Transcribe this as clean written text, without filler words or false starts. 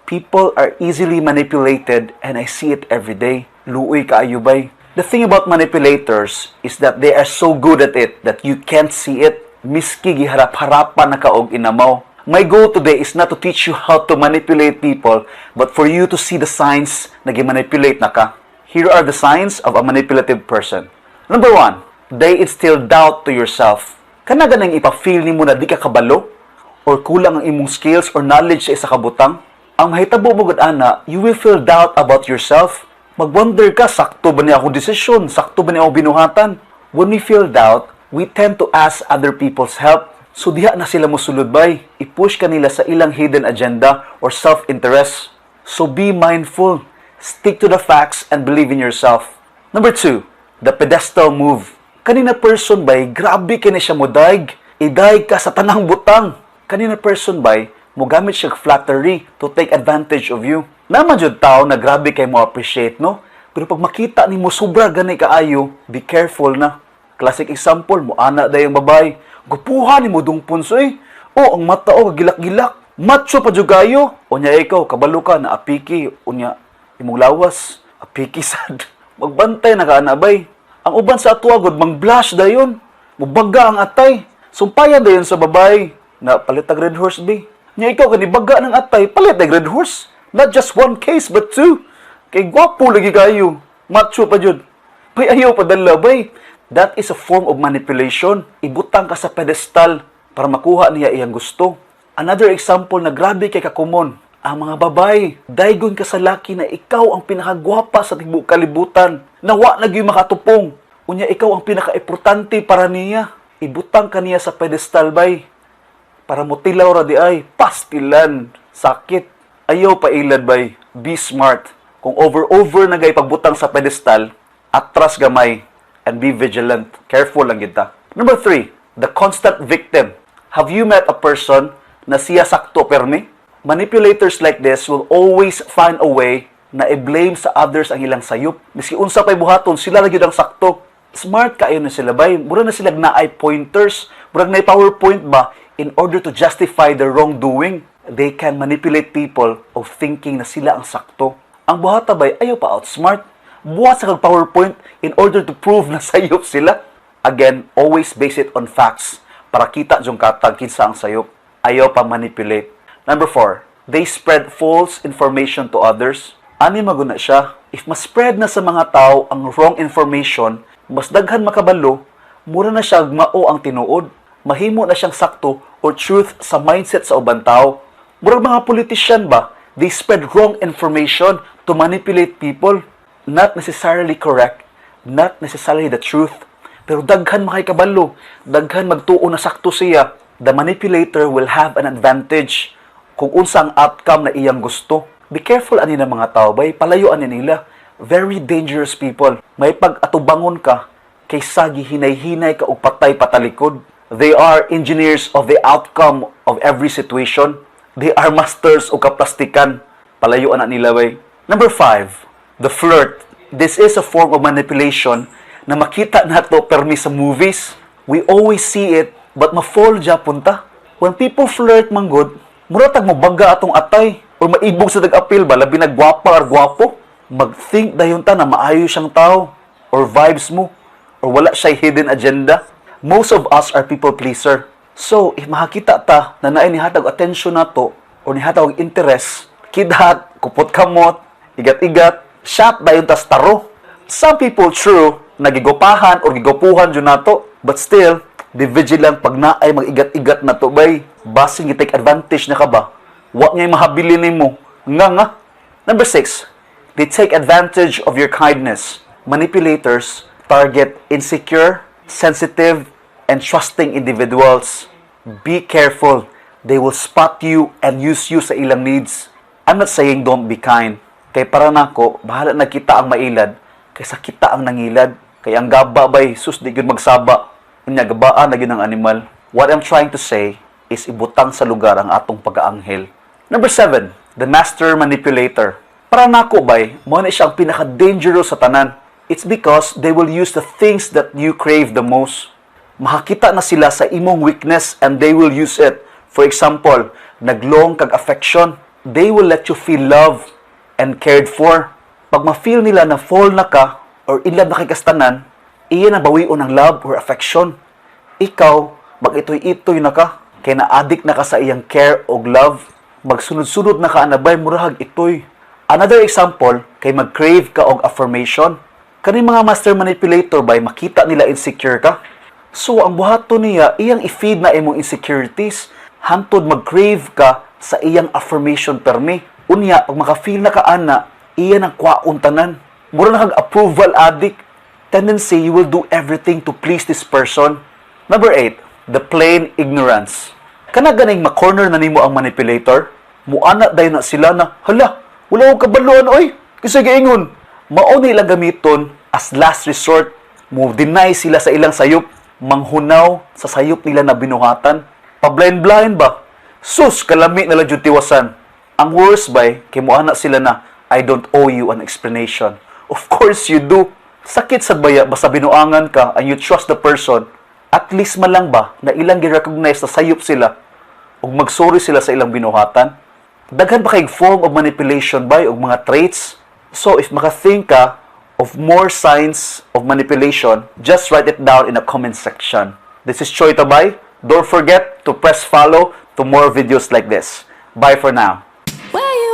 People are easily manipulated and I see it every day. Luoy kaayo, bay. The thing about manipulators is that they are so good at it that you can't see it. Miski giharap-harapan na ka og inamaw. My goal today is not to teach you how to manipulate people, but for you to see the signs na gimanipulate na ka. Here are the signs of a manipulative person. Number one, they instill doubt to yourself. Kana ganang ipa-feel nimo na di ka kabalo or kulang ang imong skills or knowledge sa isa ka butang. Ang mahitabo mo gud ana, you will feel doubt about yourself. Mag-wonder ka, sakto ba ni akong desisyon? Sakto ba ni akong binuhatan? When we feel doubt, we tend to ask other people's help. So diha na sila mosulod, bay. I-push ka nila sa ilang hidden agenda or self-interest. So be mindful. Stick to the facts and believe in yourself. Number two, the pedestal move. Kani na person, bay, grabe kini siya modayeg. Idayeg ka sa tanang butang. Kani na person, bay, mogamit siya flattery to take advantage of you. Naa man jud tao na grabe kay mo appreciate, no? Pero pag makita nimo sobra gani kaayo, be careful na. Classic example, mo ana dayong babae. Gwapuha nimo dungpon eh. Oh, ang mata oh, gilak-gilak. Macho pa jud kayo. Unya ikaw, kabalo ka na apiki. Unya, imong lawas, apiki sad. Magbantay na ka ana, bay. Ang uban sa atoa gud mang blush dayon. Mubaga ang atay. Sumpayan dayon sa babae na palit og Red Horse, bi. Nya ikaw kani baga ng atay, palit og Red Horse. Not just one case but two. Kay gwapo lagi kayo. Macho pa jud. Bay, ayaw padala, bay. That is a form of manipulation. Ibutang ka sa pedestal para makuha niya iyang gusto. Another example na grabe kay kakumon, ang mga babae, daygon ka sa laki na ikaw ang pinakagwapa sa tibuok kalibutan. Na wa na gyud makatupong. Unya ikaw ang pinaka-importante para niya. Ibutang ka niya sa pedestal, bay. Para motilaw ra di ay, pastilan, sakit. Ayaw pailad, bay, be smart. Kung over-over na gay pagbutang sa pedestal, atras gamay and be vigilant. Careful lang kita. Number three, the constant victim. Have you met a person na siya sakto permi? Manipulators like this will always find a way na i-blame sa others ang ilang sayop. Miski unsa pa'y buhaton, sila ra gyud ang sakto. Smart kaayo na sila, bay. Mura na sila naay pointers, murag naay PowerPoint ba in order to justify their wrongdoing. They can manipulate people of thinking na sila ang sakto. Ang buhata, bay, ayaw pa outsmart. Buhat sa kag PowerPoint in order to prove na sayop sila. Again, always base it on facts para kita jung katag kinsa ang sayop. Ayaw pa manipulate. Number four, they spread false information to others. Ani maguna siya, if ma-spread na sa mga tao ang wrong information, mas daghan makabalo, mura na siya mao ang tinuod. Mahimo na siyang sakto or truth sa mindset sa uban tao. Murag mga politician ba, they spread wrong information to manipulate people. Not necessarily correct, not necessarily the truth, pero daghan makikabalo, daghan magtuo na sakto siya. The manipulator will have an advantage kung unsa ang outcome na iyang gusto. Be careful ani ng mga tao, bay, palayo ani nila. Very dangerous people. May pag-atubangon ka kaysa gihinay-hinay ka og patay patalikod. They are engineers of the outcome of every situation. They are masters og kaplastikan. Palayuan na nila, bay. Number five, the flirt. This is a form of manipulation na makita nato permi sa movies. We always see it, but ma-fall japon ta. When people flirt manggod, mura tag mobaga atong atay or maibog sa tag-apil ba, labi na gwapa or gwapo. Mag-think dayon ta na maayo siyang tao or vibes mo or wala siya hidden agenda. Most of us are people pleaser. So, if makakita ta na naay nihatag attention nato or nihatag og interest, kidhat, kupot kamot, igat-igat, shot dayon tas taro. Some people, true, nagigupahan or gigupuhan jud nato, but still, be vigilant pag naay mag-igat-igat nato, bay. Basin gi-take advantage na ka ba? Wa ngay mahabilin nimo. Nga nga. Number six, they take advantage of your kindness. Manipulators target insecure, sensitive, and trusting individuals. Be careful. They will spot you and use you sa ilang needs. I'm not saying don't be kind. Kay para nako, bahala na kita ang mailad kaysa kita ang nangilad. Kay ang gaba, bay, sus, di gyud magsaba. Unya gabaan na gyud ang animal. What I'm trying to say is ibutang sa lugar ang atong pag-aanghel. Number seven, the master manipulator. Para nako, bay, mao na siya ang pinaka-dangerous sa tanan. It's because they will use the things that you crave the most. Makakita na sila sa imong weakness and they will use it. For example, naglong kag affection. They will let you feel loved and cared for. Pag ma-feel nila na fall na ka or in love na kay kastanan, iya na bawion ang love or affection. Ikaw, mag-itoy-itoy na ka. Kay na-addict na ka sa iyang care og love. Magsunod-sunod na ka anabay, murahag itoy. Another example, kay mag-crave ka og affirmation. Kani mga master manipulator bay, makita nila insecure ka. So, ang buhaton niya, iyang i-feed na imong insecurities. Hantod mag-crave ka sa iyang affirmation permi. Unya, pag maka-feel na ka ana, iya nang kwaon tanan. Mura na kag approval addict. Tendency, you will do everything to please this person. Number 8, the plain ignorance. Kana ganing ma-corner na nimo ang manipulator, muana dayon na sila na, "Hala, wala ko kabaluan oy. Kasi giingon." Mao nila gamiton as last resort, mo deny sila sa ilang sayop, manghunaw sa sayop nila na binuhatan. Pa-blind-blind ba? Sus, kalami nila jud tiwasan. Ang worst bay, kay muana sila na, "I don't owe you an explanation." Of course you do. Sakit sa baya, basta binuangan ka and you trust the person, at least man lang ba na ilang gi-recognize na sayop sila ug magsorry sila sa ilang binuhatan. Daghan pa kay form of manipulation bay og mga traits. So if maka-think ka of more signs of manipulation, just write it down in the comment section. This is Choi Tabay. Don't forget to press follow to more videos like this. Bye for now. Where you